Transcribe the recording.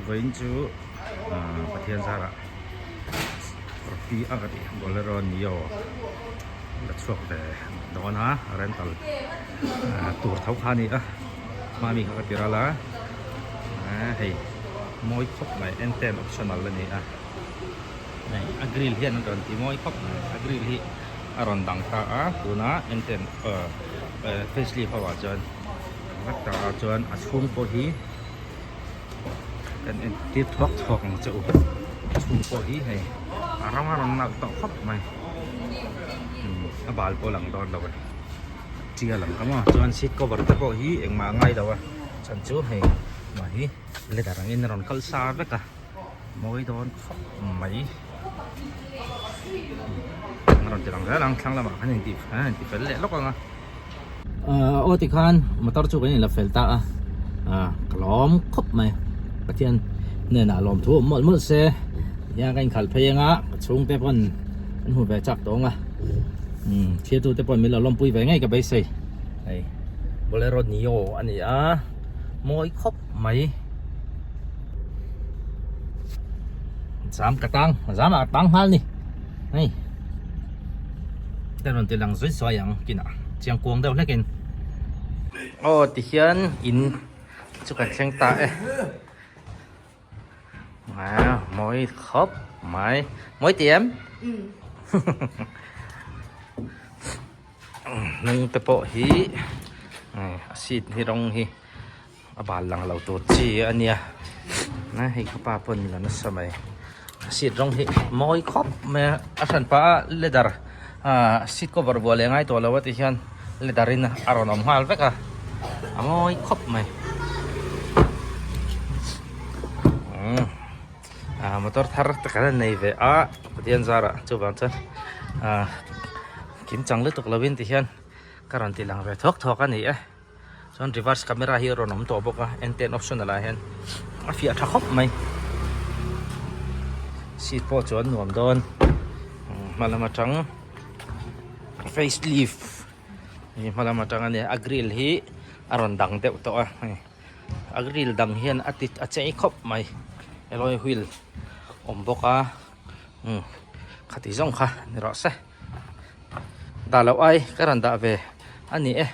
Vawiin chu Pathian zarah Roti a ka tih Bolero Neo la chhuak ve dawn a rental tur tho kha a ni a hmami kha ka ti ral a hei mawi khawp mai enten optional a ni a hei a grill hian a rawn ti mawi khawp mai a grill hi a rawn dang ta a tuna enten facelift ho ah chuan vek ta a chuan a chhung pawh hi kan en tir thuak thuak ang che u a chhung pawh hi hei a ram a rawn nalh tawh khawp mai a bal pawh a lang dawn lo a ni tial ang ka maw chuan seat cover te pawh hi engmah a ngai lo a chhan chu hei mah hi leather angin a rawn kal sa vek a mawi dawn khawp mai a rawn ti lang zel ang thlang lamah khan inti inti fel leh lawk ang a. Aw tikhan motor chu kan inla fel ta a ka lawm khawp mai Pathian hnenah lawmthu awm mawlh mawlh se tihian ka inkhalh phei anga ka chhungte pawn an hmu ve chak tawng a thirtu te pawn min lo lawmpui ve ngei ka beisei hei Bolero Neo a ni a mawi khawp mai zam ka tang zam ah ka tang nghal ni hei. Ka rawn ti lang zui zuai ang kinah chiang kuang deuh hlekin aw tihian in chu kan thleng ta e ah mawi khawp mai mawi ti em hnung te pawh hi a seat hi rawng hi a bal lang lo tur chi a nia a hei ka pa pawn la nasa mai a seat rawng hi mawi khawp mai a a hran pah a leather ah seat cover buah leh ngai tawh lo a ti hian leather in a rawn awm nghal vek a a mawi khawp mai umm ah motor thar te kan han nei ve a Pathian zarah chuvang chuan ah kim chang lutuk lovin ti hian ka rawn ti lang ve thuak thuak a ni e. Chuan reverse camera hi a rawn awm tawh bawk a enten option ah hian a fiah tha khawp mai seat pawh chu an nuam dawn hma lam atang face lift hei hma lam atang ania a grill hi a rawn dang deuh tawh a hei a grill dang hian a ti a chei khawp mai alloy wheel awm bawk a umm khati zawng kha ni rawh se dah loh ai ka rawn dah ve a ni e.